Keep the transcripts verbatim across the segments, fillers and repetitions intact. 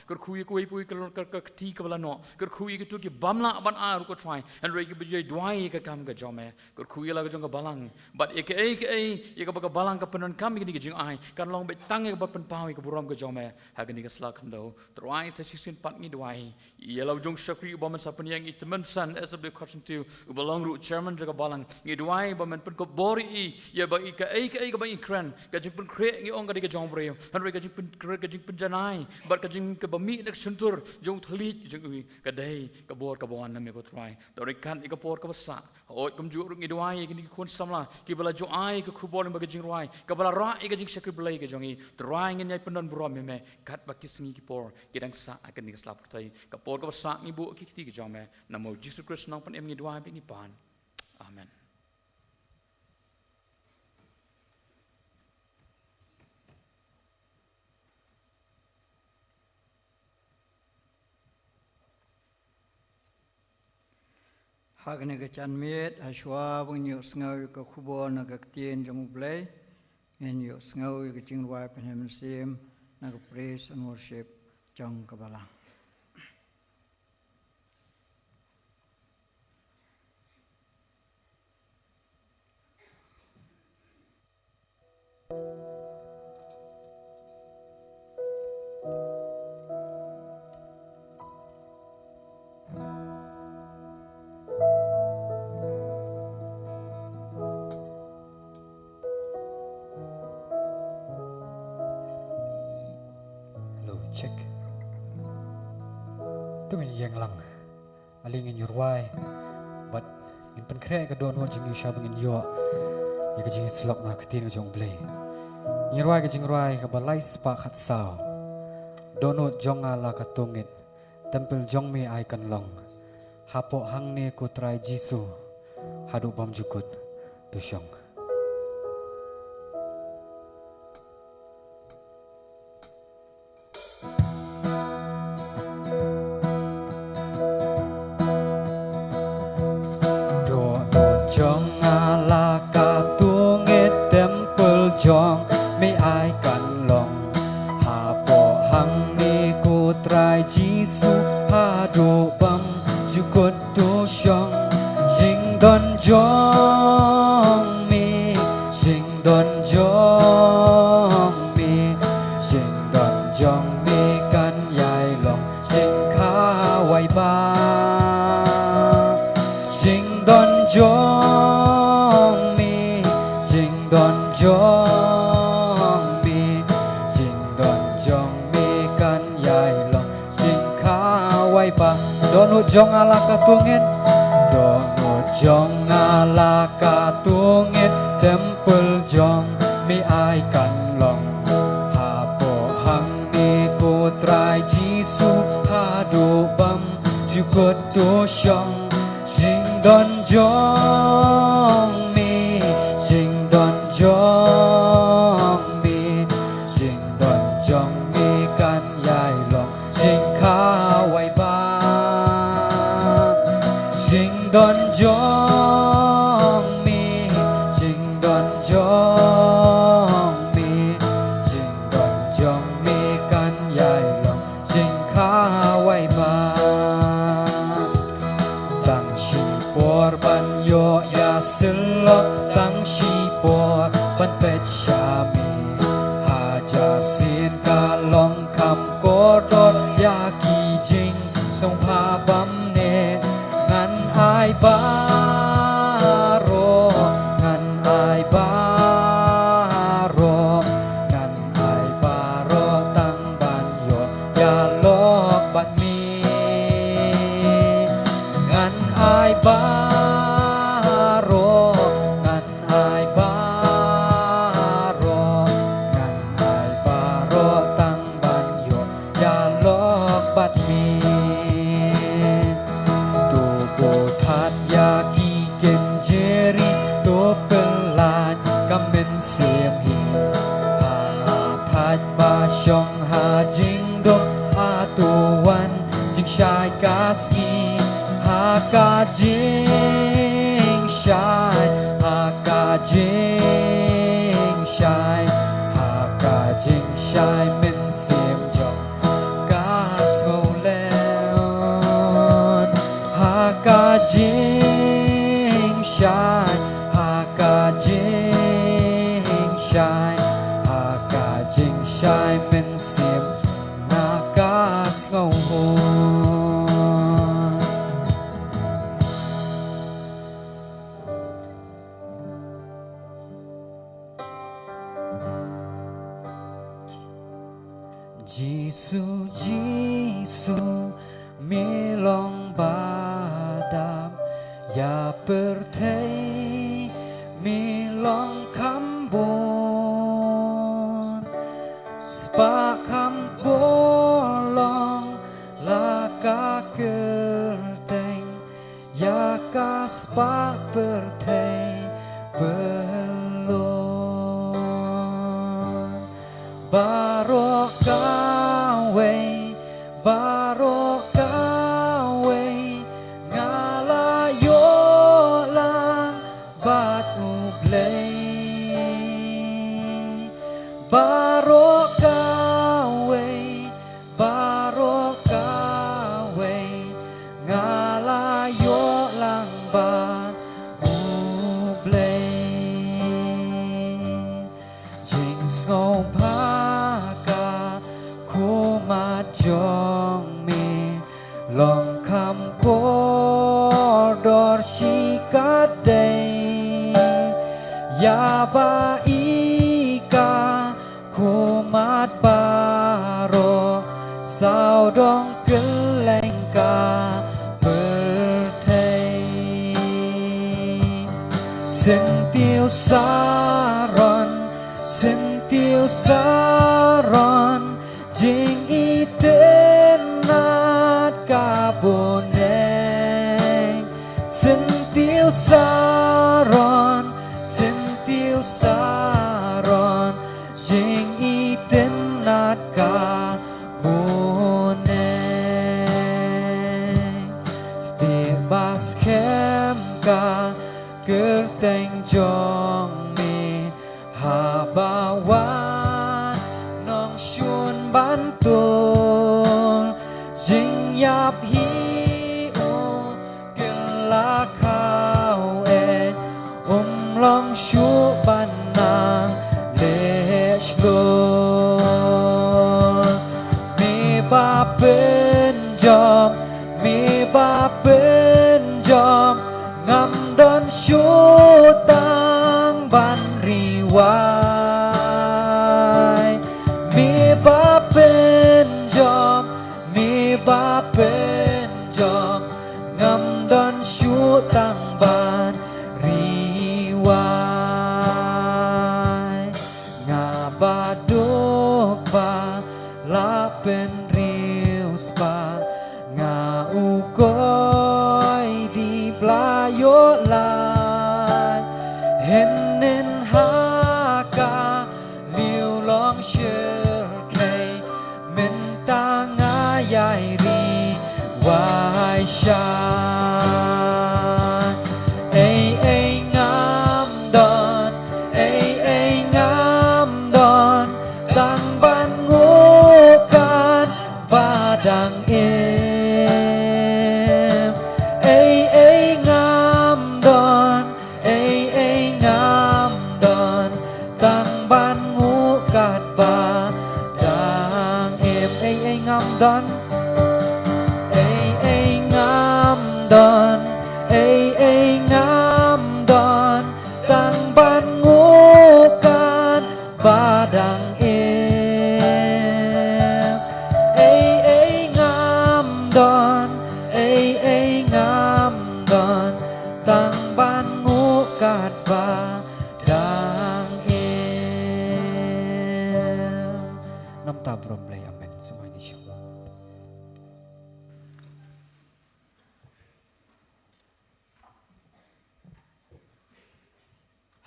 Kyrkhu ïa kawei pa kawei ka, ka, ka kti kaba la noh. Kyrkhu ïa kito ki bym lah ban ai ruh ko Trai. Hynrei kiba ju duwai ïa ka kam ka jong me. Kyrkhu ïa la ka jong ka balang. Bad ïa kaei kaei ïa kaba ka balang ka pyndonkam ïa kine ki jingai, kan long beit tang ïa kaba pynpaw ïa ka burom ka jong me ha kane ka sla khyndew. Trai, sa shisien pat ngi duwai ïa la u jong u shakri uba men sa pynïeng, i Tymmen San, S W Kharsyntiew, uba long ruh chairman jong ka balang. Ngi duwai ba men pynkupbor ïa i, ïa ba i kaei kaei kaba i kren, ka jingpynkhreh ngi ong ka dei ka jong u briew, hynrei ka jingpynkhreh, ka jingpynjanai bad ka jing kaba mih na ka shyntur jong u thylliej jong i, ka dei ka bor kaba wan na me ko Trai. Dei ryngkat ïa ka por kaba sah, hooid kumjuh ruh ngi duwai ïa kine ki khun samla kiba la ju ai ka khubor lyngba ka jingrwai kaba la rah ïa ka jingshakri Blei ka jong i. Trai, ngin ïai pyndon burom ïa me katba ki sngi ki por ki dang sah ha kane ka sla pyrthei. Ka por kaba sah ngi buh ha ki kti ka jong me. Namar u Jisu Khrist u nongpynim ngi duwai bad ngi pan. Amen. Ha kane ka janmiet, ha shuwa ba ngin ïohsngew ïa ka khubor na ka ktien jong U Blei, ngin ïohsngew ïa ka jingrwai pynhynmen mynsiem na ka praise and worship jong ka balang. Hello, check. To ngin ïeng lang. Ale ngin ïa rwai bad ngin pynkhreh ïa ka dohnud jong ngi sha ba ngin ïoh ïa ka jingïasyllok na ka ktien ka jong U Blei. Ngin rwai ka jingrwai kaba lai spah khatsaw. Dohnud jong nga la katto ngit, templ jong me ai kan long. Hapoh hangne ko Trai Jisu, haduh bymjukut to shong. Dohnud jong nga la katto ngit, templ jong me ai kan long. Hapoh hangne ko Trai Jisu, haduh bymjukut to shong. Jingdon jong me, jingdon jong me, jingdon jong me kan ïai long jingkhawai bha. Jingdon jong me, jingdon jong me, jingdon jong me kan ïai long jingkhawai bha. Dohnud jong nga la katto ngit, dohnud jong nga la katto ngit, templ jong me ai kan long. Hapoh hangne ko Trai Jisu, haduh bymjukut to shong. Jingdon jong me, jingdon jong me, jingdon jong me kan ïai long jingkhawai bha. Jingdon jong me, jingdon jong me, jingdon jong me kan ïai long jingkhawai bha. Tang shipor ban ïoh ïasyllok, tang shipor ban peit sha me. Hajar sien ka long kham kordor ïa ki jingsngewbha bymneh. Ngan ai baroh, ngan ai baroh, ngan ai baroh tang ban ïoh ïalok bad me. Ngan ai baroh, ngan ai baroh, ngan ai baroh tang ban ïoh ïalok bad me. To buh that ïa ki kynjri, to pyllait ka mynsiem hi. Ha thait ba shong ha jingdum, ha to wan jingshai ka sngi. Ha ka jingshai, ha ka jingshai, ha ka jingshai mynsiem jong ka Jingshai, ha ka jingshai, ha ka jingshai mynsiem na ka sngewhun. Jisu, Jisu, me long badap ïa pyrthei, me long kham bun. Spah kham kor long la ka kyrteng ïa ka spah pyrthei bylluh. Baroh kawei, baroh kawei, nga la ïoh lang bad U Blei. Baroh kawei, baroh kawei, nga la ïoh lang bad U Blei. Jingsngewbha ka khmat jong me long kham kordor shikatdei. Ïa ba i ka khmat baroh, sawdong kylleng ka pyrthei. Syntiew Saron, Syntiew Saron, jingitynnad ka bneng. Syntiew Saron, Syntiew Saron, jingitynnad ka bneng. Stieh ba skhem ka kyrteng jong me, haba wan nongshun ban tur. Jingïap hi u kylla khaw eh, um long shuh ban nang leh shlur. Me ba pynjop, me ba pynjop, ngam don shuh tang ban ri wai. Me ba pynjop, me ba pynjop, ngam don shuh tang ban ri wai. Nga baduk ba la pynriewspah, nga u koidi ba la ïoh lait. Hynnin ha ka liewlong shyrkhei, mynta nga ïai ri wai sha. Ei ei ngam don, ei ei ngam don, tang ban nguh katba dang im. Ei ei ngam don, ei ei ngam don, tang ban nguh katba dang im. Ei ei ngam don, ei ei ngam don, ei ei ngam don, tang ban nguh katba dang im. Ei ei ngam don, ei ei ngam don, tang ban nguh katba dang im. Namta burom Blei, amen. Sngewbha ïa shu.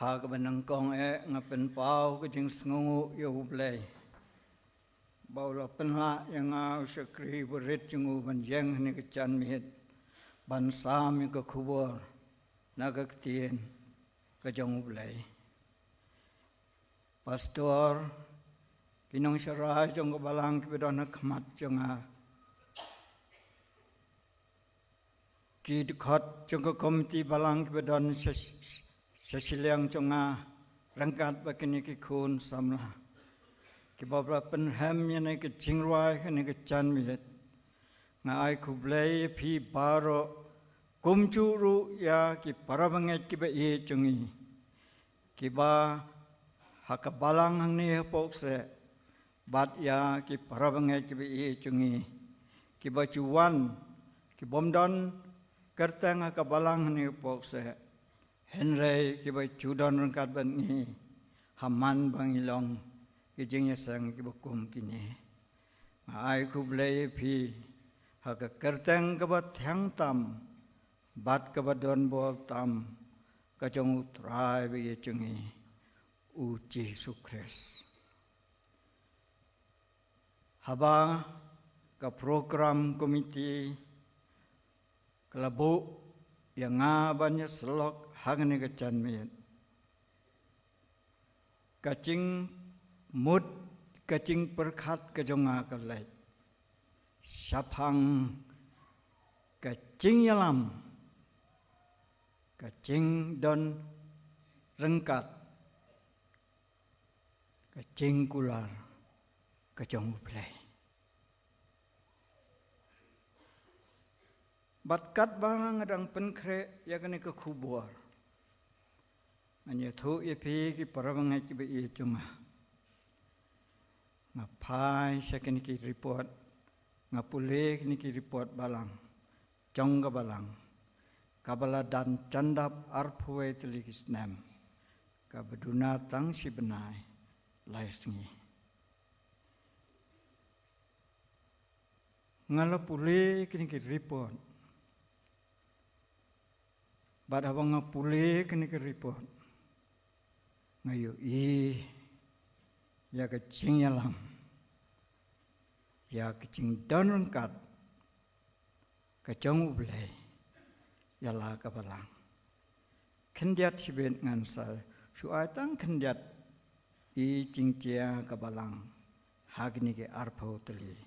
Ha kaba nyngkong eh nga pynpaw ka jingsngewnguh ïa U Blei ba u la pynlah ïa nga u shakri barit jong u ban ïeng ha kane ka janmiet ban sam ïa ka khubor na ka ktien ka jong U Blei. Pastor, ki nongshakri jong ka balang kiba don ha khmat jong nga. Ki dkhot jong ka komiti balang kiba don sha, sha shiliang jong nga ryngkat bad kine ki khun samla kiba la pynrhem ïa kane ka jingrwai kane ka janmiet. Nga ai khublei ïa phi baroh, kumjuh ruh ïa ki para bangeit kiba ïeit jong ngi kiba ha ka balang hangne hapoh seh, bad ïa ki para bangeit kiba ïeit jong ngi kiba ju wan, ki bym don kyrteng ha ka balang hangne hapoh seh, hynrei kiba ju don ryngkat bad ngi ha man ba ngi long ki jingïaseng kiba kum kine. Nga ai khublei ïa phi ha ka kyrteng kaba thiang tam bad kaba don bor tam ka jong U Trai ba ïeit jong ngi, U Jisu Khrist. Haba ka program committee ka la buh ïa nga ban ïasyllok ha kane ka janmiet, ka jingmut, ka jingpyrkhat ka jong nga ka leit shaphang ka jingïalam, ka jingdon ryngkat, ka jingkular ka jong U Blei. Bad katba nga dang pynkhreh ïa kane ka khubor, ngan ïathuh ïa phi ki para bangeit kiba ïeit jong nga, nga phai sha kine ki report, nga pule kine ki report balang jong ka balang, kaba la don jan dap arphew wei tylli ki snem, kaba duna tang shi bnai lai sngi. Nga la pule kine ki report, bad haba nga pule kine ki report, nga ïohi ïa ka jingïalam, ïa ka jingdon ryngkat ka jong U Blei ïa la ka balang. Khyndiat shibit ngan sa shu ai tang khyndiat i jingjia ka balang ha kine ki arphew tylli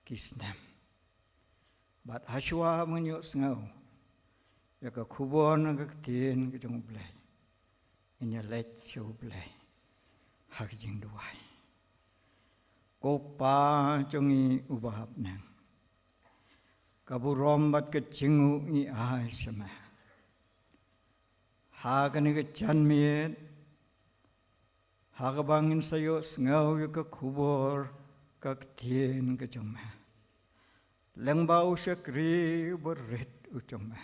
ki snem. Bad hashwa ban ïoh sngew ïa ka khubor na ka ktien ka jong U Blei, ngin ïa leit sha U Blei ha ka jingduwai. Ko Pa jong ngi uba ha bneng, ka burom bad ka jingnguh ngi ai sha me ha kane ka janmiet, ha kaba ngin sa ïoh sngew ïa ka khubor ka ktien ka jong me. Lyngba u shakri uba rit u jong me,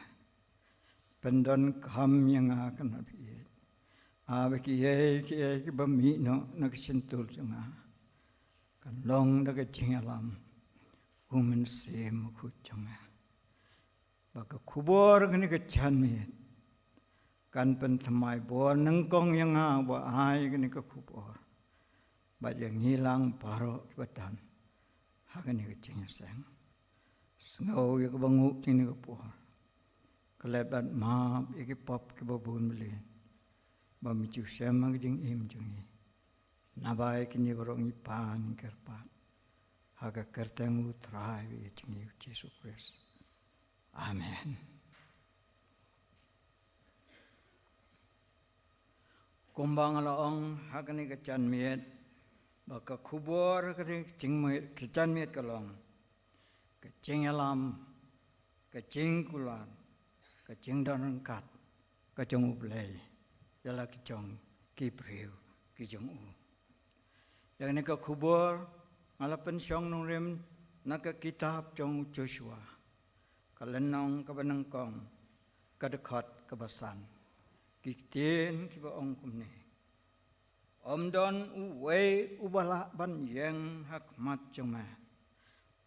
pyndonkam ïa nga kane ka bynta, ba kiei kiei kiba mih noh na ka shyntur jong nga kan long da ka jingïalam u Mynsiem Bakhuid jong me. Ba ka khubor kane ka janmiet kan pynthymmai bor nyngkong ïa nga uba ai kane ka khubor, bad ïa ngi lang baroh kiba don ha kane ka jingïaseng. Sngew ïa kaba nguh jong kane ka por, klet bad map ïa ki pop kiba bun bha, ba me ju shem ha ka jingim jong ngi. Naba ïa kine baroh ngi pan ngi kyrpad ha ka kyrteng U Trai ba ïeit jong ngi U Jisu Khrist. Amen. Kumba nga la ong ha kane ka janmiet, ba ka khubor ha kane ka jingmiet, ka janmiet ka long ka jingïalam, ka jingkular, ka jingdon ryngkat ka jong U Blei ïa la ki jong ki briew ki jong u. Ïa kane ka khubor nga la pynshong nongrim na ka kitab jong u Joshua, ka lynnong kaba nyngkong, ka dkhot kaba san. Ki ktien kiba ong kumne: Ym don uwei uba lah ban ïeng ha khmat jong me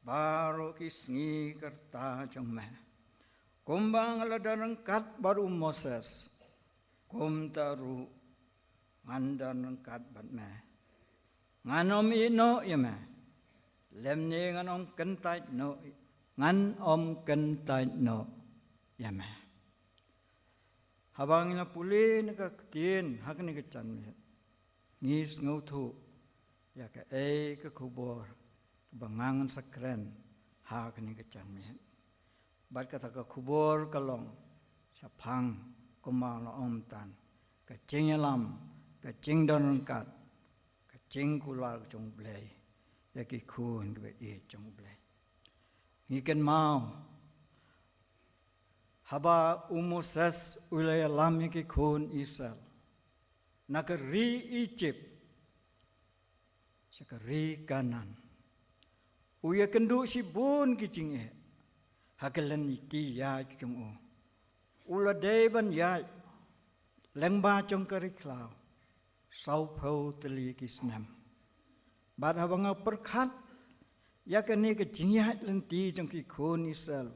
baroh ki sngi ka rta jong me. Kumba nga la don ryngkat bad u Moses, kumta ruh ngan don ryngkat bad me. Ngan ym ïehnoh ïa me, lymne ngan ym kyntait noh, ngan ym kyntait noh ïa me. Haba ngi la pule na ka ktien ha kane ka janmiet, ngi sngewthuh ïa kaei ka khubor kaba nga ngan sa kren ha kane ka janmiet. Bad kata ka khubor ka long shaphang kumba la ong mynta, ka jingïalam, ka jingdon ryngkat, ka jingkular jong U Blei ïa ki khun kiba ïeit jong U Blei. Ngi kynmaw haba u Moses u la ïalam ïa ki khun Israel na ka ri Egypt sha ka ri Kanaan, u ïakynduh shibun ki jingeh ha ka lynti ïaid jong u. U la dei ban ïaid lyngba jong ka ri khlaw sawphew tylli ki snem. Bad haba nga pyrkhat ïa kane ka jingïaid lynti jong ki khun Israel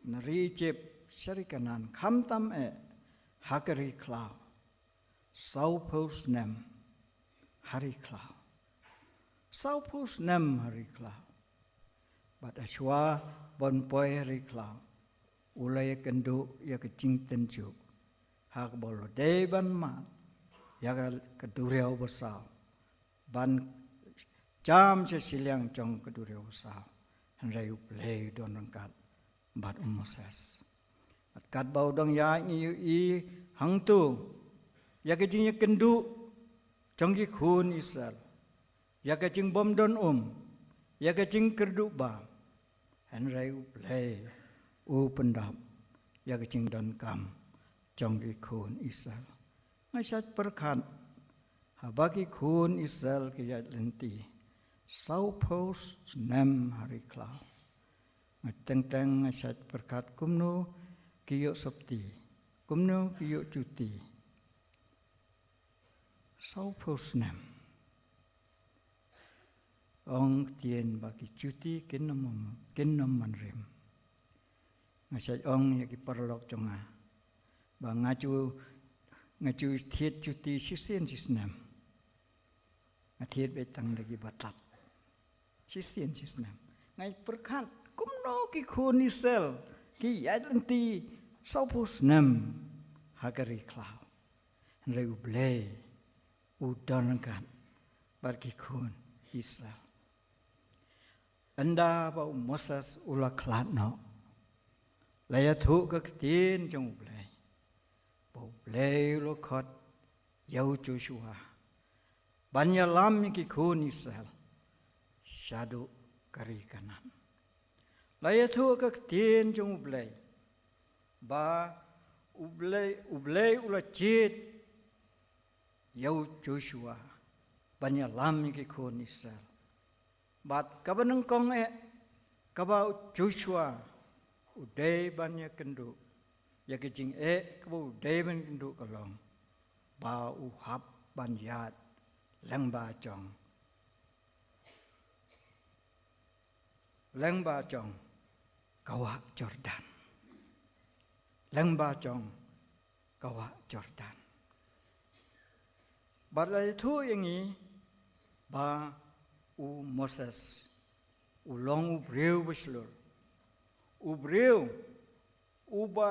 na ri Egypt sha ri Kanaan, khamtam eh ha ka ri khlaw, sawphew snem ha ri khlaw. Sawphew snem ha ri khlaw. Bad hashwa ban poi ha ri khlaw, u la ïakynduh ïa ka jingtynjuh ha kaba u la dei ban mad ïa ka, ka duriaw basaw, ban jam sha shiliang jong ka duriaw basaw. Hynrei U Blei u don ryngkat bad u Moses. Bad katba u dang ïaid ngi ïohi hangto ïa ka jingïakynduh jong ki khun Israel, ïa ka jingbymdon um, ïa ka jingkyrduh bam. Hynrei U Blei u pyndap ïa ka jingdonkam jong ki khun Israel. Nga shait pyrkhat, haba ki khun Israel ki ïaid lynti sawphew snem ha ri khlaw, nga teng teng nga shait pyrkhat kumno ki ïoh sopti, kumno ki ïoh juti. Sawphew snem. Ong ktien ba ki juti kin ym, kin ym man rim. Nga shait ong ïa ki paralok jong nga ba nga ju, nga ju thied juti shisien shisnem. Nga thied beit tang da ki batad. Shisien shisnem. Nga pyrkhat kumno ki khun Israel ki ïaid lynti sawphew snem ha ka ri khlaw. Hynrei U Blei u don ryngkat bad ki khun Israel. Ynda ba u Moses u la khlad noh, la ïathuh ka ktien jong U Blei ba U Blei u la khot ïa u Joshua ban ïalam ïa ki khun Israel shaduh ka ri Kanaan. La ïathuh ka ktien jong U Blei ba U Blei, U Blei u la jied ïa u Joshua ban ïalam ïa ki khun Israel. Bad kaba nyngkong eh kaba u Joshua u dei ban ïakynduh ïa ka jingeh kaba u dei ban kynduh ka long ba u hap ban ïaid lyngba jong, lyngba jong ka wah Jordan. Lyngba jong ka wah Jordan. Bad la ïathuh ïa ngi ba u Moses u long u briew ba shlur, u briew uba,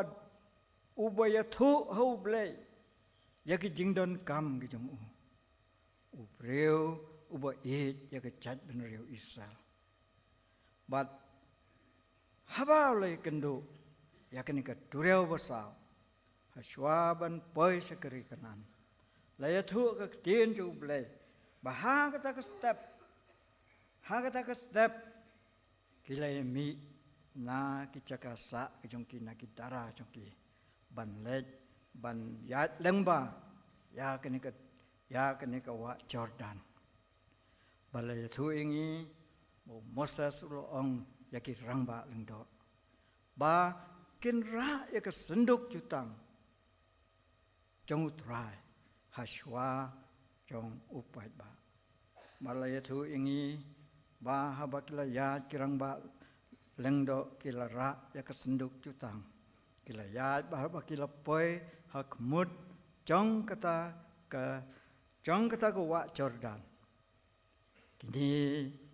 uba ïathuh ha U Blei ïa ki jingdonkam ki jong u, u briew uba ïeit ïa ka jaitbynriew Israel. Bad haba u la ïakynduh ïa kane ka duriaw basaw, hashwa ban poi sha ka ri Kanaan, la ïathuh ka ktien jong U Blei ba ha kata ka step, ha kata ka step ki la ïamih na ki jaka sah ki jong ki, na ki dara jong ki, ban leit ban ïaid lyngba ïa kane ka, ïa kane ka wah Jordan. Bad la ïathuh ïa ngi ba u Moses u la ong ïa ki rangbah lyngdoh ba kin rah ïa ka synduk jutang jong U Trai hashwa jong u paidbah. Bad la ïathuh ïa ngi ba haba ki la ïaid ki rangbah lyngdoh ki la rah ïa ka synduk jutang, ki la ïaid, bad haba ki la poi ha khmut jong kata ka, jong kata ka wah Jordan, kine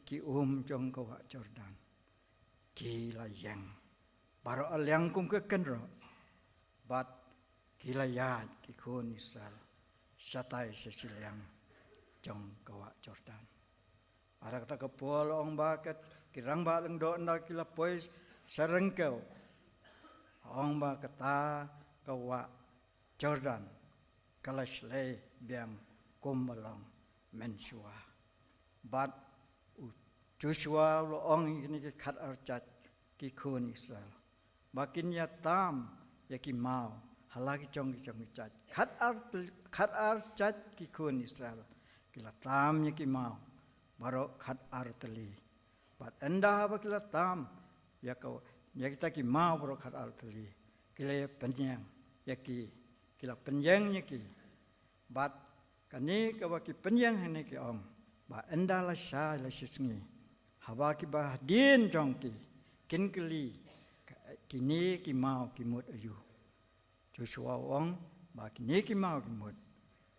ki um jong ka wah Jordan ki la ïeng baroh a liang kum ka kynroh. Bad ki la ïaid ki khun Israel shatai sha shiliang jong ka wah Jordan. Bad ha kata ka por la ong ba ki rangbah lyngdoh ynda ki la poi sha ryngkew, Ong ba kata ka wah Jordan ka la shlei biang kumba long mynshuwa. Bad u Joshua u la ong ïa kine ki khat ar jait ki khun Israel ba kin ïa tam ïa ki maw ha la ki jong ki jong ki jait. Khat ar, khat ar jait ki khun Israel ki la tam ïa ki maw baroh khat ar tylli. Bad ynda ba ki la tam ïa ka, ïa kita ki maw baroh khat ar tylli, ki la pynïeng ïa ki, ki la pynïeng ïa ki. Bad kane kaba ki pynïeng hangne ki ong ba ynda la shai la shisngi, haba kiba hadien jong ki kin kylli, kine ki maw ki mut aïu. Joshua u ong ba kine ki maw ki mut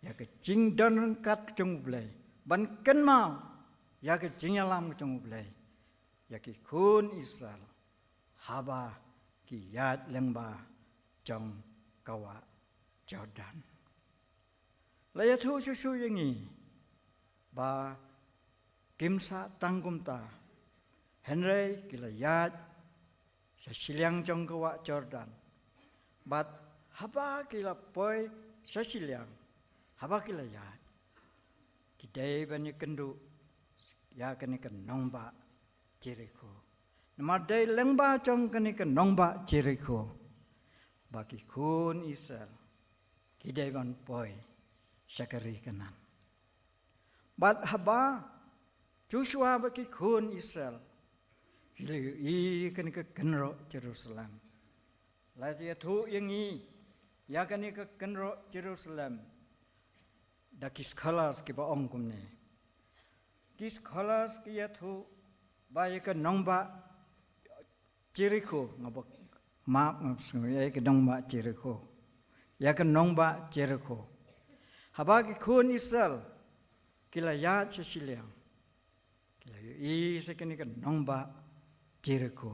ïa ka jingdon ryngkat ka jong U Blei, ban kynmaw ïa ka jingïalam ka jong U Blei ïa ki khun Israel haba ki ïaid lyngba jong ka wah Jordan. La ïathuh shuh shuh ïa ngi ba kim sah tang kumta, hynrei ki la ïaid sha shiliang jong ka wah Jordan. Bad haba ki la poi sha shiliang, haba ki la ïaid, ki dei ban ïakynduh ïa kane ka nongbah Jerikho. Namar dei lyngba jong kane ka nongbah Jerikho ba ki khun Israel ki dei ban poi sha ka ri Kanaan. Bad haba Joshua bad ki khun Israel ki la ïohi kane ka kynroh Jerusalem, la ïathuh ïa ngi ïa kane ka kynroh Jerusalem da ki scholars kiba ong kumne. Ki scholars ki ïathuh ba ïa ka nongbah Jerikho, nga ba map nga sngew ïa ka nongbah Jerikho. Ïa ka nongbah Jerikho. Haba ki khun Israel ki la ïaid sha shiliang, ki la ïohi sha kane ka nongbah Jerikho.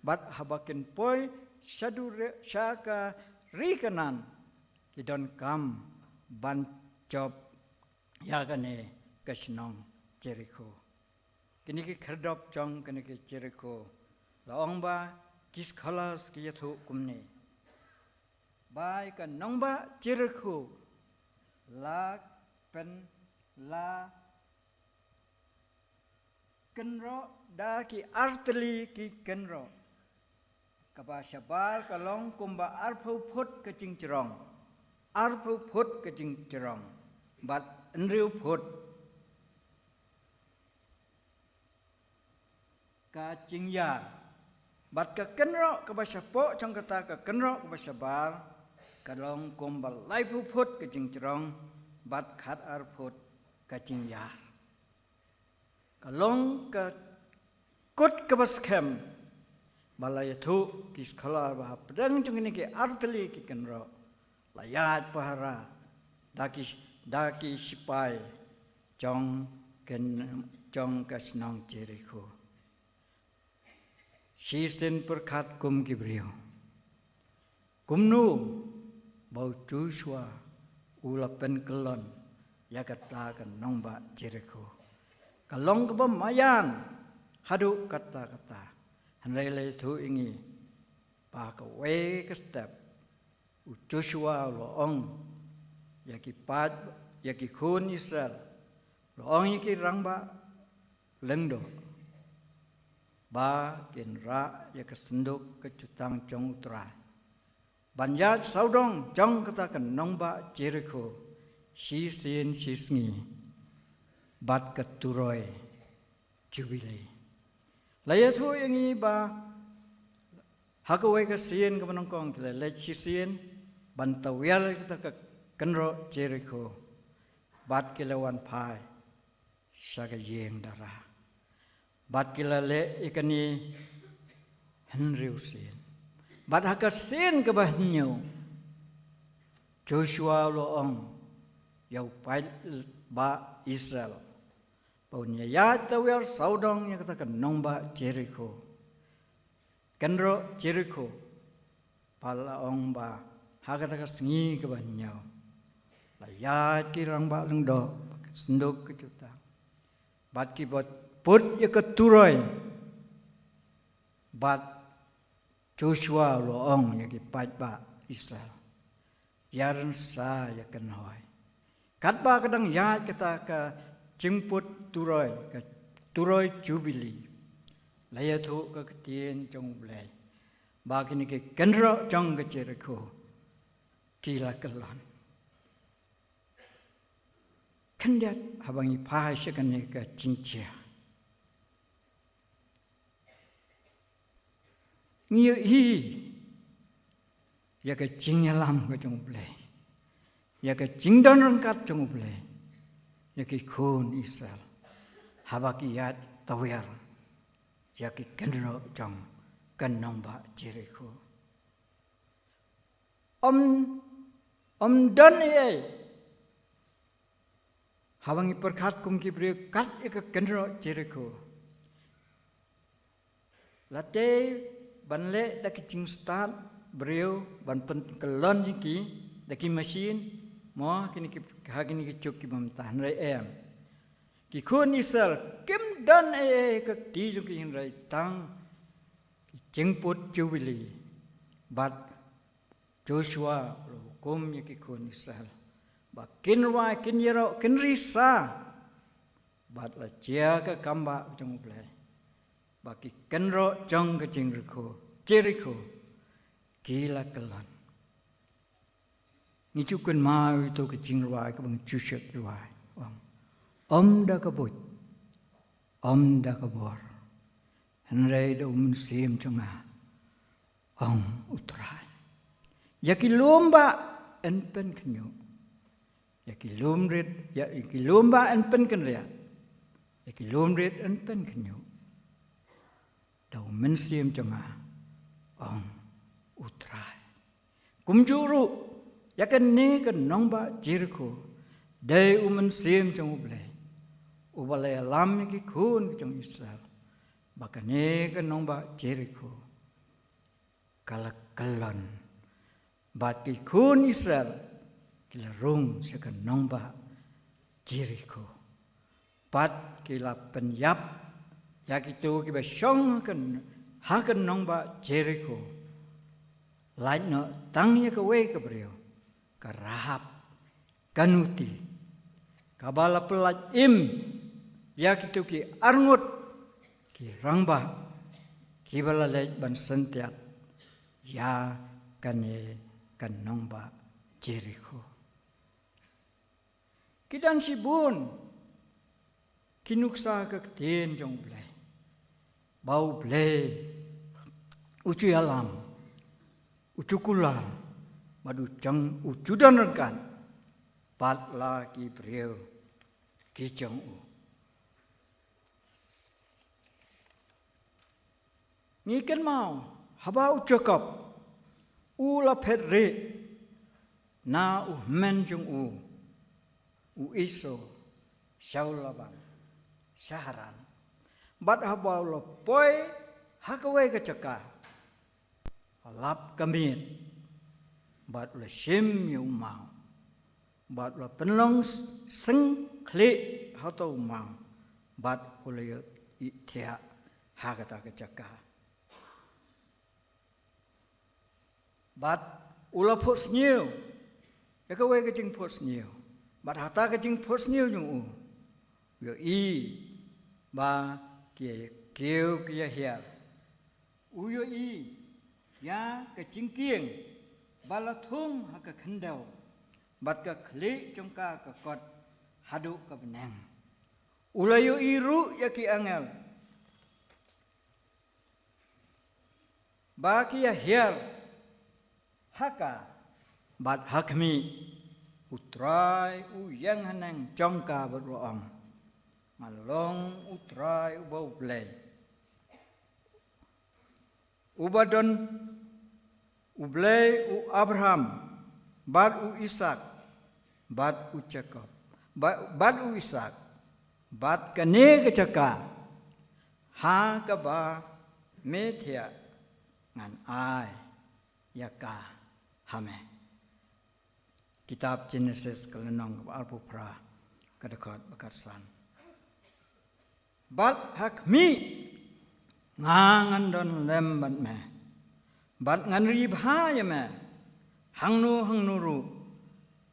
Bad haba kin poi sha dur, sha ka ri Kanaan, ki donkam ban jop ïa kane ka shnong Jerikho. Kine ki khyrdop jong kane ka Jerikho, la ong ba ki scholars ki ïathuh kumne, ba ïa ka nongbah Jerikho la pyn, la kynroh da ki artylli ki kynroh. Kaba shabar ka long kumba arphew phut ka jingjrong. Arphew phut ka jingjrong. Bad hynriew phut ka jingïar. Bad ka kynroh kaba shapoh jong kata ka kynroh kaba shabar ka long kumba laiphew phut ka jingjrong bad khat ar phut ka jingïar. Ka long ka kut kaba skhem ba la ïathuh ki scholar ba hapdeng jong kine ki artylli ki kynroh la ïaid pahara da ki, da ki sipai jong ken, jong ka shnong Jerikho. Shisien pyrkhat kum ki briew. Kumno ba u Joshua u la pynkyllon ïa kata ka nongbah Jerikho. Ka long kaba maïan haduh katta katta. Hynrei la ïathuh ïa ngi ba kawei ka step u Joshua u la ong ïa ki paid, ïa ki khun Israel, u la ong ïa ki rangbah lyngdoh ba kin rah ïa ka synduk ka jutang jong U Trai ban ïaid sawdong jong kata ka nongbah Jerikho shisien shisngi bad ka turoi Jubili. La ïathuh ïa ngi ba ha kawei ka sien kaba nyngkong ki la leit shisien ban tawiar kata ka kynroh Jerikho bad ki la wan phai sha ka ïing dara. Bad ki la leh ïa kane hynriew sien. Bad ha ka sien kaba hynñiew, Joshua u la ong ïa u paidbah Israel ba un ïaid tawiar sawdong ïa kata ka nongbah Jerikho. Kynroh Jerikho. Bad la ong ba ha kata ka sngi kaba hynñiew la ïaid ki rangbah lyngdoh bad ka synduk ka jutang bad kiba put ïa ka turoi bad Joshua u la ong ïa ki paidbah Israel, ïa rynsan ïa ka nongwei. Katba ka dang ïaid kata ka jingput turoi, ka turoi Jubili, la ïathuh ka ktien jong U Blei ba kine ki kynroh jong ka Jerikho ki la kyllon. Khyndiat haba ngi phai sha kane ka jingjia, ngi ïohi ïa ka jingïalam ka jong U Blei, ïa ka jingdon ryngkat jong U Blei ïa ki khun Israel haba ki ïaid tawiar ïa ki kynroh jong ka nongbah Jerikho. Ym, ym don ei ei haba ngi pyrkhat kum ki briew kat ïa ka kynroh Jerikho. Lada ban leh da ki jingstad briew ban pynkyllon ïa ki da ki mashin, mo, kine ki, ha kine ki juk ki bym tah, hynrei em. Ki khun Israel kim don ei ei ha ka kti jong ki, hynrei tang ki jingput Jubili. Bad Joshua u la hukum ïa ki khun Israel ba kin rwai, kin ïaroh, kin risa. Bad la jia ka kambah jong U Blei ba ki kynroh jong ka Jerikho, Jerikho ki la kyllon. Ngi ju kynmaw ïa kato ka jingrwai kaba ngi ju shait rwai, ong, ym da ka buit, ym da ka bor, hynrei da U Mynsiem jong nga, ong U Trai. Ïa ki lum bah yn pynkhynñiuh, ïa ki lum rit, ïa, ïa ki lum bah yn pynkynriah, ïa ki lum rit yn pynkhynñiuh da U Mynsiem jong nga, ong U Trai. Kumjuh ruh ïa kane ka nongbah Jerikho, dei U Mynsiem jong U Blei uba la ïalam ïa ki khun jong Israel ba kane ka nongbah Jerikho ka la kyllon. Bad ki khun Israel ki la rung sha ka nongbah Jerikho. Bad ki la pynïap ïa kito kiba shong ha ka, ha ka nongbah Jerikho, lait noh tang ïa kawei ka briew, ka Rahab ka nuti, kaba la pyllait im ïa kito ki arngut ki rangbah kiba la leit ban syntiat ïa kane ka nongbah Jerikho. Ki don shibun ki nuksa ka ktien jong U Blei ba U Blei u ju ïalam, u ju kular, bad u jong, u ju don ryngkat bad la ki briew ki jong u. Ngi kynmaw haba u Jakob u la phet rieh na u hynmen jong u, u Esau, sha u Laban sha Haran. Bad haba u la poi ha kawei ka jaka, u la lap ka miet bad u la shim ïa u maw, bad u la pynlong s-, sngewkhlieh ha uta u maw, bad u la ïohi thiah ha kata ka jaka. Bad u la phohsniew ïa kawei ka jingphohsniew, bad ha kata ka jingphohsniew jong u, u ïohi ba ki ïa kiew ki ïa hiar. U ïohi ïa ka jingkieng ba la thung ha ka khyndew, bad ka khlieh jong ka ka kot haduh ka bneng. U la ïohi ruh ïa ki angel ba ki ïa hiar ha ka. Bad ha khmih, U Trai u ïeng haneng jong ka bad u ong, Nga long U Trai uba U Blei, uba don, U Blei u Abraham, bad u Isaak, bad u Jakob, ba-, bad u Isaak, bad kane ka jaka ha kaba me thiah ngan ai ïa ka ha me. Kitab Jenesis ka lynnong kaba arphew phra, ka dkhot ba khatsan. Bad ha khmih, nga ngan don lem bad me, Bad ngan ri bha ïa me hangno hangno ruh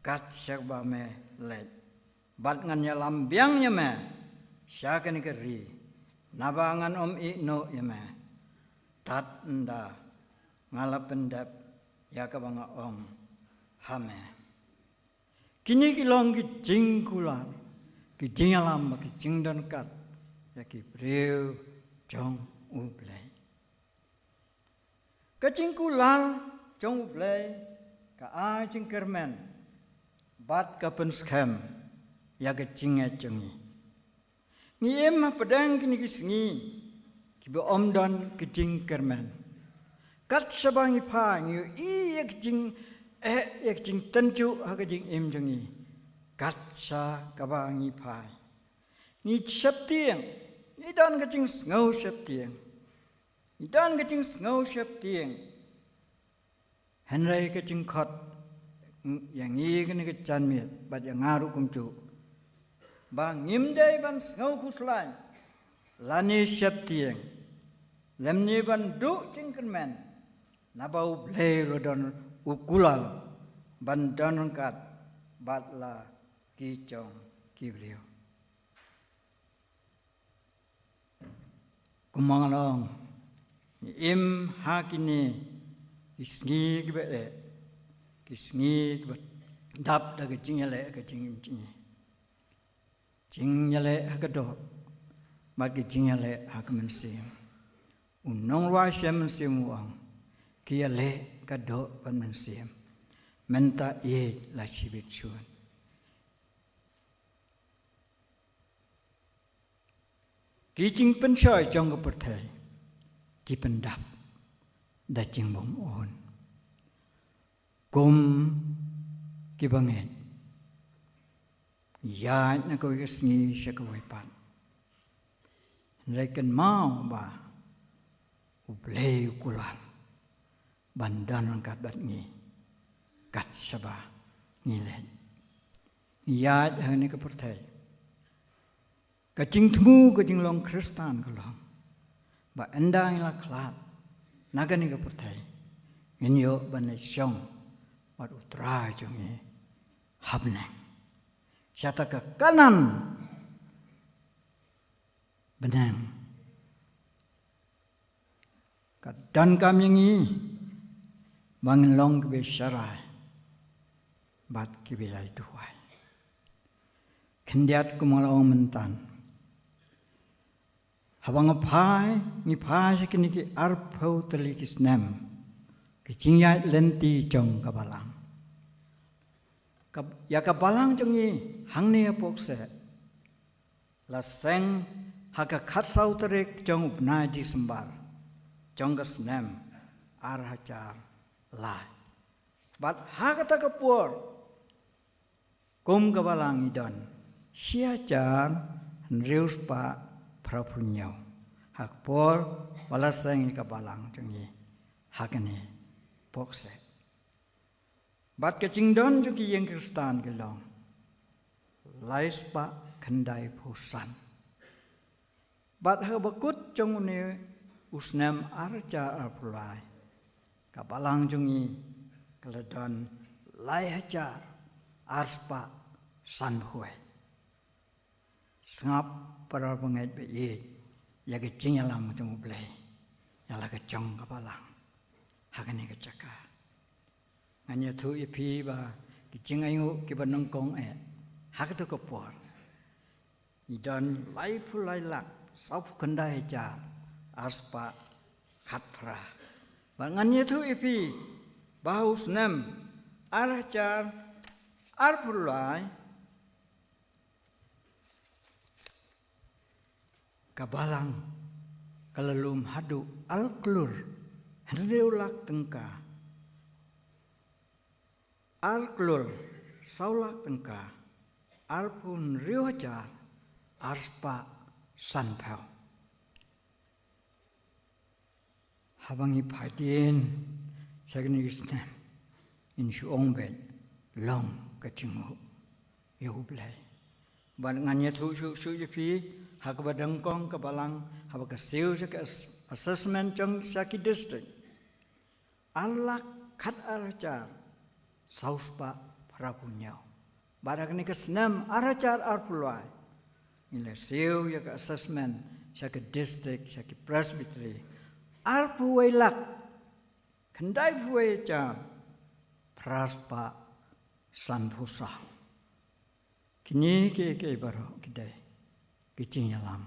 kat shaba me leit. Bad ngan ïalam biang ïa me sha kane ka ri, naba ngan ym ïehnoh ïa me tad ynda nga la pyndep ïa kaba nga ong ha me. Kine ki long ki jingkular, ki jingïalam, ki jingdon kat ïa ki briew jong U Blei. Ka jingkular jong U Blei ka ai jingkyrmen bad ka pynskhem ïa ka jingngeit jong ngi. Ngi im hapdeng kine ki sngi kiba ym don ka jingkyrmen. Kat shaba ngi phai ngi ïohi ïa ka jing eh ïa ka jingtynjuh ha ka jingim jong ngi. Kat sha kaba ngi phai ngi sheptieng, ngi don ka jingsngew sheptieng. Ngi don ka jingsngew sheptieng. Hynrei ka jingkhot ïa ngi kane ka janmiet bad ïa nga ruh kumjuh, ba ngim dei ban sngew khuslai lane sheptieng, lymne ban duh jingkyrmen, naba U Blei u la don u kular ban don ryngkat bad la ki jong ki briew. Kumba nga la ong, ngi im ha kine ki sngi kiba eh, ki sngi kiba dap da ka jingïaleh ha ka jingim jong ngi. Jingïaleh ha ka doh bad ka jingïaleh ha ka mynsiem. U nongrwai shem mynsiem u ong, ki ïaleh ka doh bad mynsiem, mynta ïeit la shibit shun. Ki jingpynshoi jong ka pyrthei ki pyndap da jingbym un. Kum kiba ngeit, ïaid na kawei ka sngi sha kawei pat. Hynrei kynmaw ba U Blei u kular ban don ryngkat bad ngi kat shaba ngi leit. Ngi ïaid ha kane ka pyrthei. Ka jingthmu ka jinglong Khristan ka long ba ynda ngi la khlad na kane ka pyrthei, ngin ïoh ban leit shong bad U Trai jong ngi ha bneng, shata ka Kanaan bneng. Ka donkam ïa ngi ba ngin long kiba sharai bad kiba ïai duwai. Khyndiat, kum nga la ong mynta, haba nga phai, ngi phai sha kine ki arphew tylli ki snem ki jingïaid lynti jong ka Balang. Ka, ïa ka Balang jong ngi hangne ha Pokse la seng ha ka khatsaw tarik jong u bnai December jong ka snem ar hajar lai. Bad ha kata ka por, kum ka Balang ngi don shi hajar hynriew spah phraphew hynñiew ha ka por ba la seng ïa ka Balang jong ngi ha kane Pokse. Bad ka jingdon jong ki ïing Khristan ki long lai spah khyndaiphew san. Bad ha kaba kut jong une u snem ar hajar arphew lai, ka Balang jong ngi ka la don lai hajar ar spah sanphew wei. Sngap para bangeit ba ïeit ïa ka jingïalam jong U Blei ïa la ka jong ka Balang ha kane ka jaka. Ngan ïathuh ïa phi ba ki jingainguh kiba nyngkong eh ha kato ka por ngi don laiphew lai lak sawphew khyndai hajar ar spah khatphra. Bad ngan ïathuh ïa phi ba ha u snem ar hajar arphew lai ka Balang ka la lum haduh ar klur hynriew lak tyngka, ar klur saw lak tyngka arphew hynriew hajar ar spah sanphew. Haba ngi phai dien sha kine ki snem, ngin shu ong beit, long ka jingnguh ïa U Blei. Bad ngan ïathuh shuh shuh ïa phi ha kaba nyngkong ka Balang haba ka siew sha ka as-, assessment jong sha ki district, ar lak khat ar hajar saw spah phra phew hynñiew. Bad ha kane ka snem ar hajar arphew lai, ngi la siew ïa ka assessment sha ka district, sha ki presbytery, arphew wei lak khyndai phew wei hajar phra spah sanphew saw. Kine kiei kiei baroh ki dei ki jingïalam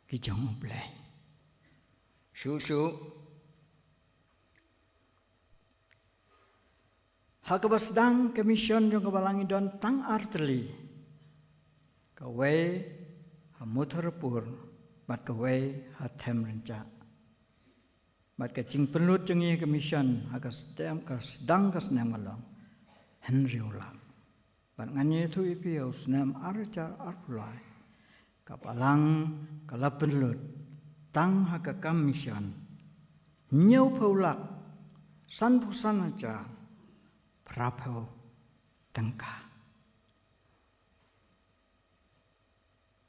ki jong U Blei. Shuh shuh, ha kaba sdang ka mission jong ka balang i don tang ar tylli. Kawei ha Mutharapur, bad kawei ha Themrynjah. Bad ka jingpynlut jong ngi ka mission ha ka sdang, ka sdang ka snem ka long hynriew lak. Bad ngan ïathuh ïa phi, ha u snem ar hajar arphew lai, ka balang ka la pynlut tang ha ka kam mission hynñiew phew lak sanphew san hajar phra phew tyngka.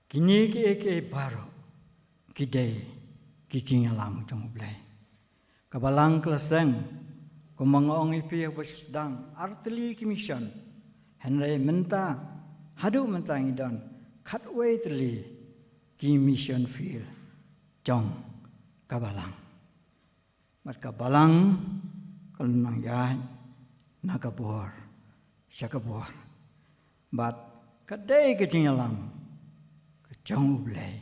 Kine kiei kiei baroh ki dei ki jingïalam jong U Blei. Ka balang ka la seng, kumba nga ong ïa phi, ha kaba sdang ar tylli ki mission. Hynrei mynta, haduh mynta ngi don khatwei tylli ki mission field jong ka balang. Bad ka balang ka la nang ïaid na ka bor sha ka bor. Bad ka dei ka jingïalam ka jong U Blei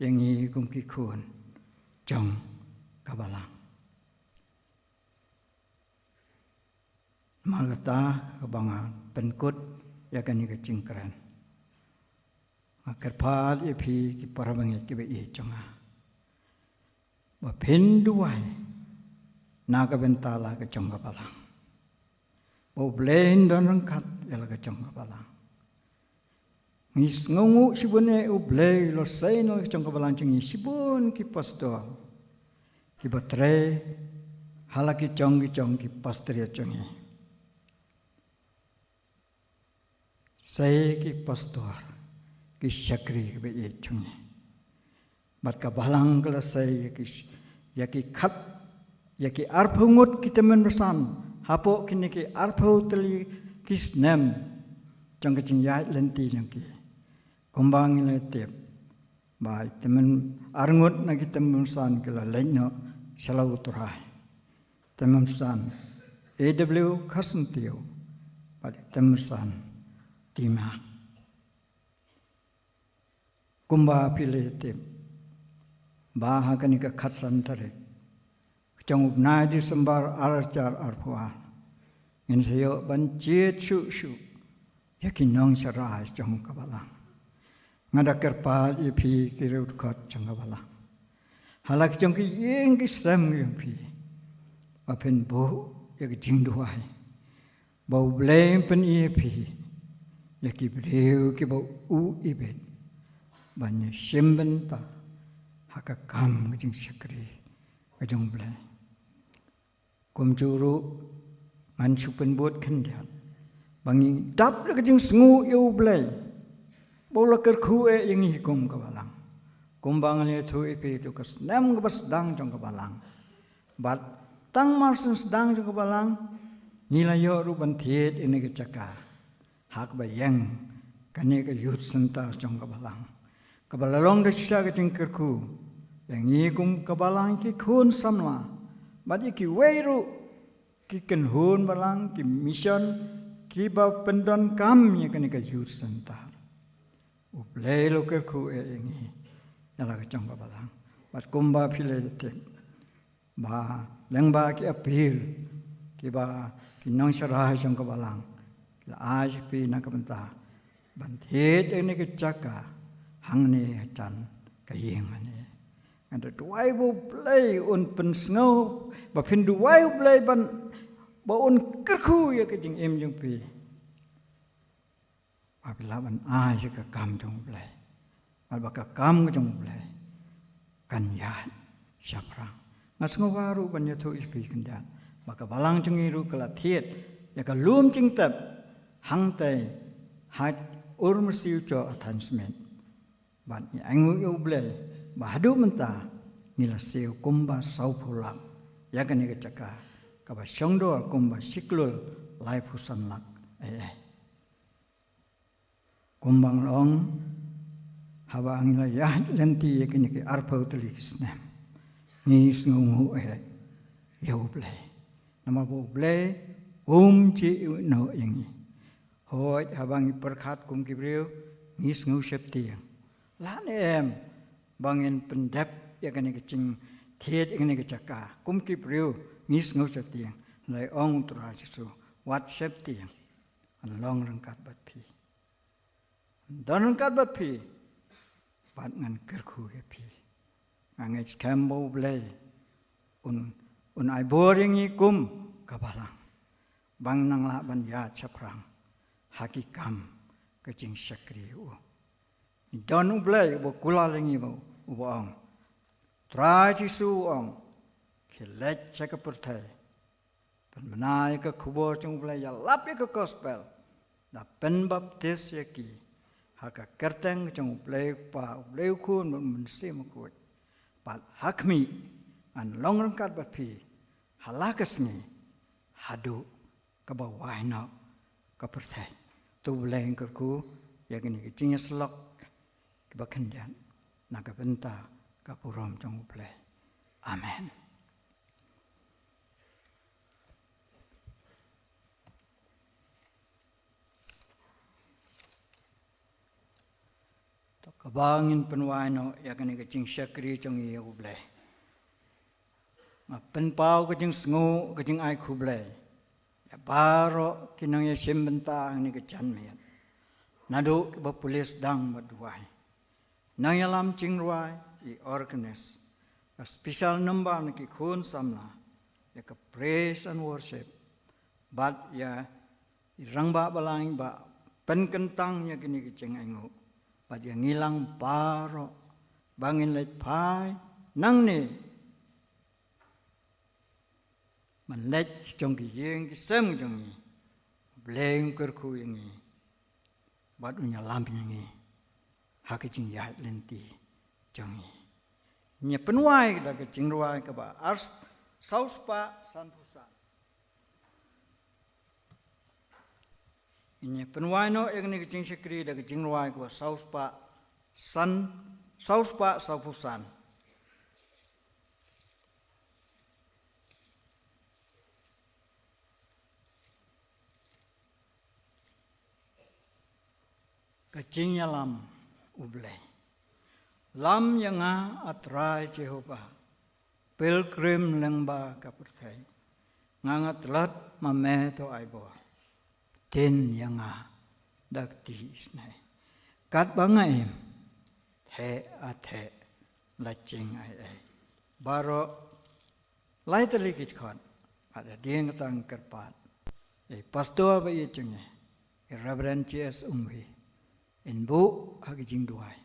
ïa ngi kum ki khun jong ka balang. Namar kata, kaba nga pynkut ïa kane ka jingkren, nga kyrpad ïa phi ki para bangeit kiba ïeit jong nga, ba phin duwai na ka bynta la ka jong ka balang, ba U Blei un don ryngkat ïa la ka jong ka balang. Ngi sngewnguh shibun ïa U Blei u la sei na la ka jong ka balang jong ngi shibun ki pastor kiba trei ha la ki jong ki jong ki pastor jong ngi. Sei ki pastor, ki shakri kiba ïeit jong ngi. Bad ka balang ka la sei ïa ki, ïa ki khat, ïa ki arphew ngut ki tymmen basan hapoh kine ki arphew tylli ki snem jong ka jingïaid lynti jong ki. Kumba ngi la tip ba i tymmen, arngut na ki tymmen basan ki la leit noh sha la U Trai. Tymmen basan A W Kharsyntiew bad i tymmen basan T. Mack. Kumba phi la tip ba ha kane ka khatsan tarik jong u bnai December ar hajar arphew ar, ngin sa ïoh ban jied shuh shuh ïa ki nongsharai jong ka balang. Nga da kyrpad ïa phi ki riewdkhot jong ka balang, ha la ki jong ki ïing ki sem jong phi, ba phin buh ïa ki jingduwai ba U Blei un pyni ïa phi ïa ki briew kiba u ibit ban ïashim bynta ha ka kam ka jingshakri ka jong U Blei. Kumjuh ruh ngan shu pynbud khyndiat ba ngi dap da ka jingsngew ïa U Blei ba u la kyrkhu eh ïa ngi kum ka balang. Kumba ngan ïathuh ïa phi, ha ka snem kaba sdang jong ka balang, bad tang mar shen sdang jong ka balang, ngi la ïoh ruh ban thied ïa kane ka jaka ha kaba ïeng kane ka Youth Centre jong ka balang, kaba la long da shisha ka jingkyrkhu ïa ngi kum ka balang, ki khun samla bad ïa kiwei ruh ki kynhun balang, ki mission, kiba pyndonkam ïa kane ka Youth Centre. U Blei u la kyrkhu eh ïa ngi ïa la ka jong ka balang. Bad kumba phi la tip ba lyngba ki appeal kiba ki nongsharai jong ka balang ki la ai sha phi na ka bynta ban thied ïa kane ka jaka hangne ha jan ka ïing hangne. Nga da duwai ba U Blei un pynsngew, ba phin duwai U Blei ban, ba un kyrkhu ïa ka jingim jong phi, ba phi lah ban ai sha ka kam jong U Blei, bad ba ka kam ka jong U Blei kan ïaid shaphrang. Nga sngewbha ruh ban ïathuh ïa phi khyndiat ba ka balang jong ngi ruh ka la thied ïa ka lum jingtep hangtei ha Urmasi u Joh Athan Smith. Bad ngi ainguh ïa U Blei ba haduh mynta ngi la siew kumba sawphew lak ïa kane ka jaka kaba shongdor kumba shi klur laiphew san lak. Ei, ei. Kumba nga la ong, haba ngi la ïaid lynti ïa kine ki arphew tylli ki snem, ngi sngewnguh eh ïa U Blei. Namar ba U Blei um ju ïehnoh ïa ngi. Hooid, haba ngi pyrkhat kum ki briew, ngi sngew sheptieng. Lane em ba ngin pyndep ïa kane ka jingthied, ïa kane ka jaka kum ki briew, ngi sngew sheptieng. Hynrei ong U Trai Jisu, wat sheptieng. Ngan long ryngkat bad phi. Ngan don ryngkat bad phi bad ngan kyrkhu ïa phi. Nga ngeit skhem ba U Blei un, un ai bor ïa ngi kum ka balang ba ngin nang lah ban ïaid shaphrang ha ki kam ka jingshakri ïa U. Ngi don U Blei uba kular ïa ngi, uba ong, Trai Jisu u ong, khie leit sha ka pyrthei, pynbna ïa ka khubor jong U Blei, ïalap ïa ka gospel, da pynbaptis ïa ki ha ka kyrteng jong U Blei U Kpa, U Blei U Khun bad U Mynsiem Bakhuid. Bad ha khmih, ngan long ryngkat bad phi ha la ka sngi haduh kaba wai noh ka pyrthei. To U Blei un kyrkhu ïa kine ki jingïasyllok kiba khyndiat na ka bynta ka burom jong U Blei. Amen. To kaba ngin pynwai noh ïa kane ka jingshakri jong ngi ïa U Blei, nga pynpaw ka jingsngew, ka jingai khublei ïa baroh ki nongïashim bynta ha kane ka janmiet, naduh kiba pule sdang bad duwai, nongïalam jingrwai, i organist, ka special number na ki khun samla, ïa ka praise and worship, bad ïa i rangbah balang ba pynkyntang ïa kine ki jingainguh, bad ïa ngi lang baroh ba ngin leit phai nangne ban leit jong ki ïing ki sem jong ngi. Blei un kyrkhu ïa ngi bad un ïalam ïa ngi ha ka jingïaid lynti jong ngi. Ngin ïa pynwai da ka jingrwai kaba ar, saw spah sanphew san. Ngin ïa pynwai noh ïa kane ka jingshakri da ka jingrwai kaba saw spah san, saw spah sawphew san. Ka jingïalam U Blei. Lam ïa nga, A Trai Jehobah, pilgrim lyngba ka pyrthei. Nga, nga tlot, ma me to ai bor. Btin ïa nga da kti isynei. Katba nga im, theh a theh la jingaiei. Baroh lai tylli ki dkhot, bad hadien kata ngan kyrpad ïa i pastor ba ïeit jong ngi, i Reverend J S Umwi, in buh ha ki jingduwai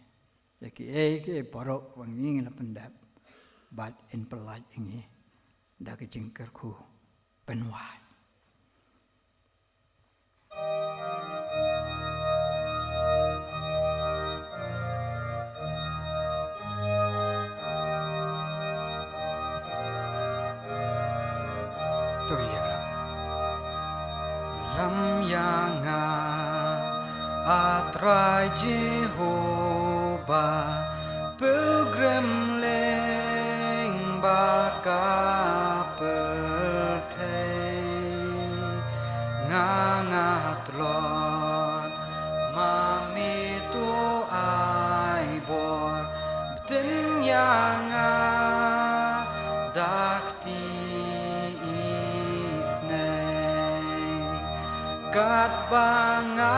ïa kiei kiei baroh ba ngi la pyndep, bad in pyllait ïa ngi da ki jingkyrkhu pynwai. To ïa la. Lam ïa nga, A Trai Jehobah, pilgrim lyngba ka pyrthei. Nga, nga tlot, ma me to ai bor, btin ïa nga da kti isynei. Katba nga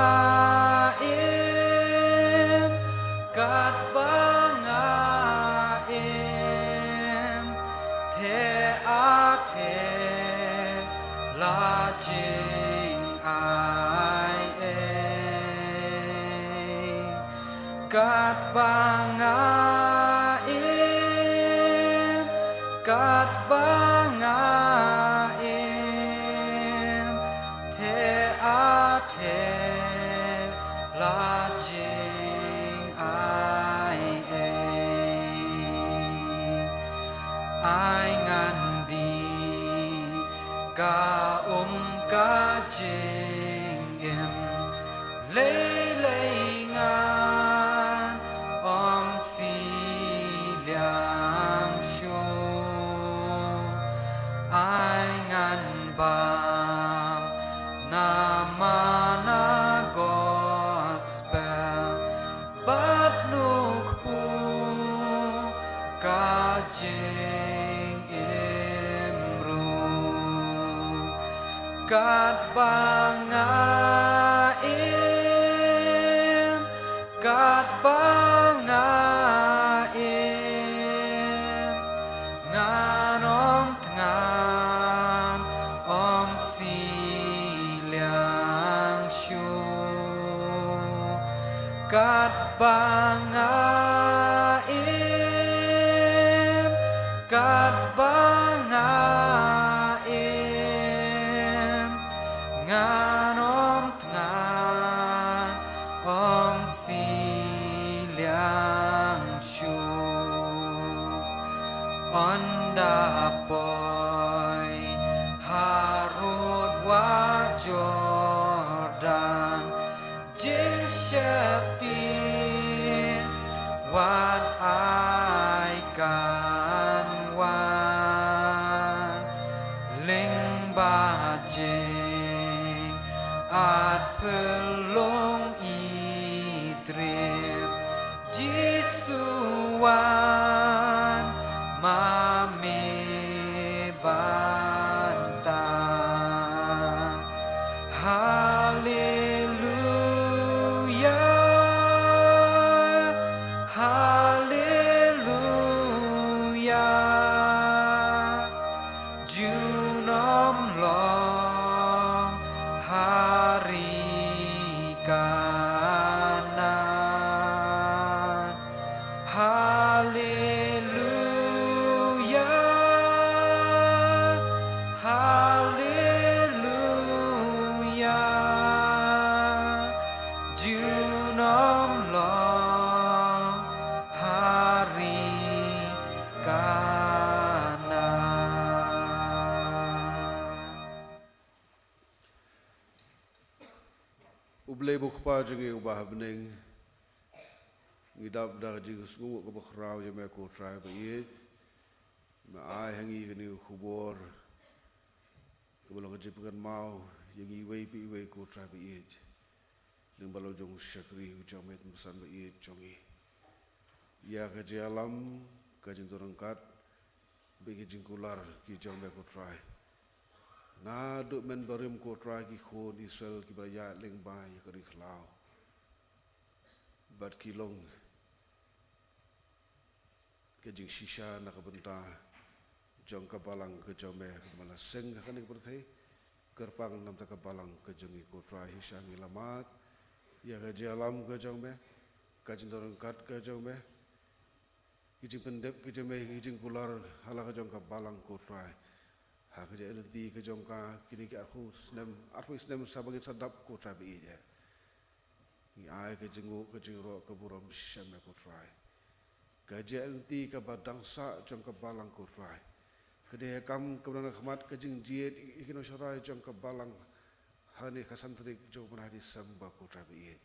im, katba nga im, theh a theh la jingaiei. Katba nga im, katba nga im, theh a theh la jingaiei. Ai ngan dih Ka um ka jingim lei lei ngan ym si liang shuh. Ai ngan bam na mana gospel bad nukpu ka jingim ruh. Katba nga im, katba nga im, ngan ym thngan ym si liang shuh. Katba nga im, katba nga im, ngan ym thngan ym si liang shuh. Ynda poi harud Wah Jordan jingsheptieng wat ai kan wan. Lyngba jing at pyrlong i trip Jisu wan ma me banta. Haleluya, haleluya. Junom long ha ri Kanaan. Haleluya, haleluya. Junom long ha ri Kanaan. U Blei ba u Kpa jong ngi uba ha bneng, ngi dap da ka jingsngewnguh kaba khraw ïa me ko Trai ba ïeit. Me ai ha ngi kane ka khubor kaba long ka jingpynkynmaw ïa ngi iwei pa iwei ko Trai ba ïeit. Lyngba la u jong u shakri u jong me Tymmen Basan ba ïeit jong ngi. Ïa ka jingïalam, ka jingdon ryngkat bad ki jingkular ki jong me ko Trai. Naduh mynbarim ko Trai ki khun Israel kiba ïaid lyngba ïa ka ri khlaw bad ki long ka jingshisha na ka bynta jong ka balang ka jong me kaba la seng ha kane ka pyrthei. Kyrpang na ka bynta ka balang ka jong ngi ko Trai, shisha ngi la mad ïa ka jingïalam ka jong me, ka jingdon ryngkat ka jong me, ki jingpyndep ki jong me, ki jingkular ha la ka jong ka balang ko Trai. Ha ka jingïaid lynti ka jong ka kine ki arphew snem, arphew snem sa ba ngin sa dap ko Trai ba ïeit. Ngi ai ka jingnguh ka jingïaroh ka burom sha me ko Trai. Ka jingïaid lynti kaba dang sah jong ka balang ko Trai. Ka dei ka kam kaba nang ha khmat ka jingjied ïa ki nongshakri jong ka balang ha kane ka san tarik jong u bnai December ko Trai ba ïeit.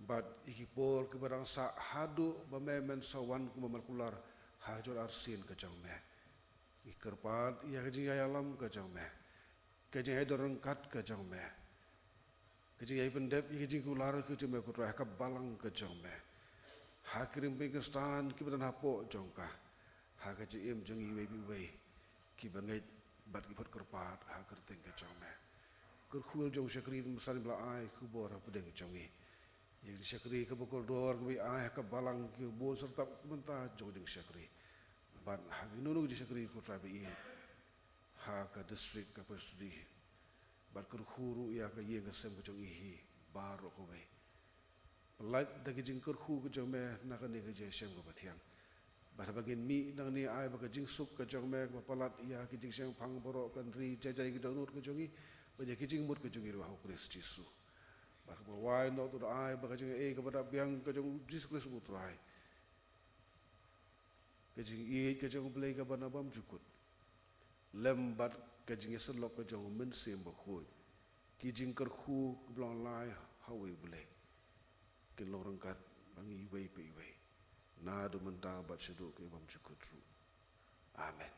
Bad ïa ki por kiba dang sah haduh ba me men sa wan kum u malkular ha ka jong ka arsien ka jong me. Ngi kyrpad ïa ka jingïalam ka jong me, ka jingïadon ryngkat ka jong me, ka jingïapyndep ïa ka jingkular ka jong me ko Trai ha ka balang ka jong me, ha ki riewpyngngad Khristan kiba don hapoh jong ka, ha ka jingim jong ngi iwei pa iwei kiba ngeit bad ki phut kyrpad ha ka kyrteng ka jong me. Kyrkhu ïa u jong u shakri Tymmen Basan ba la ai khubor hapdeng jong ngi. Ïa u shakri kaba kordor kaba ai ha ka balang, ki bun syrtap ka bynta jong u jong u shakri bad ha kino kino ki jingshakri ko Trai ba ïeit ha ka district, ka presbytery. Bad kyrkhu ruh ïa ka ïing ka sem ka jong i hi baroh kawei. Pyllait da ka jingkyrkhu ka jong me na kane ka jingïashem kaba thiang. Bad haba ngin mih nangne, ai ba ka jingsuk ka jong me kaba palat ïa ki jingshemphang baroh kan ri jai jai ki dohnud ka jong ngi bad ïa ki jingmut ka jong ngi ruh ha u Khrist Jisu. Bad kaba wai noh to da ai ba ka jingaiei kaba dap biang ka jong u Jisu Khrist u Trai, ka jingïeit ka jong u Blei kaba na bymjukut, lem bad ka jingïaseng lok ka jong u Mynsiem Bakhuid, ki jingkyrkhu kiba long lai ha uwei U Blei, kin long ryngkat bad ngi iwei pa iwei, naduh mynta bad shaduh ki bymjukut ruh. Amen.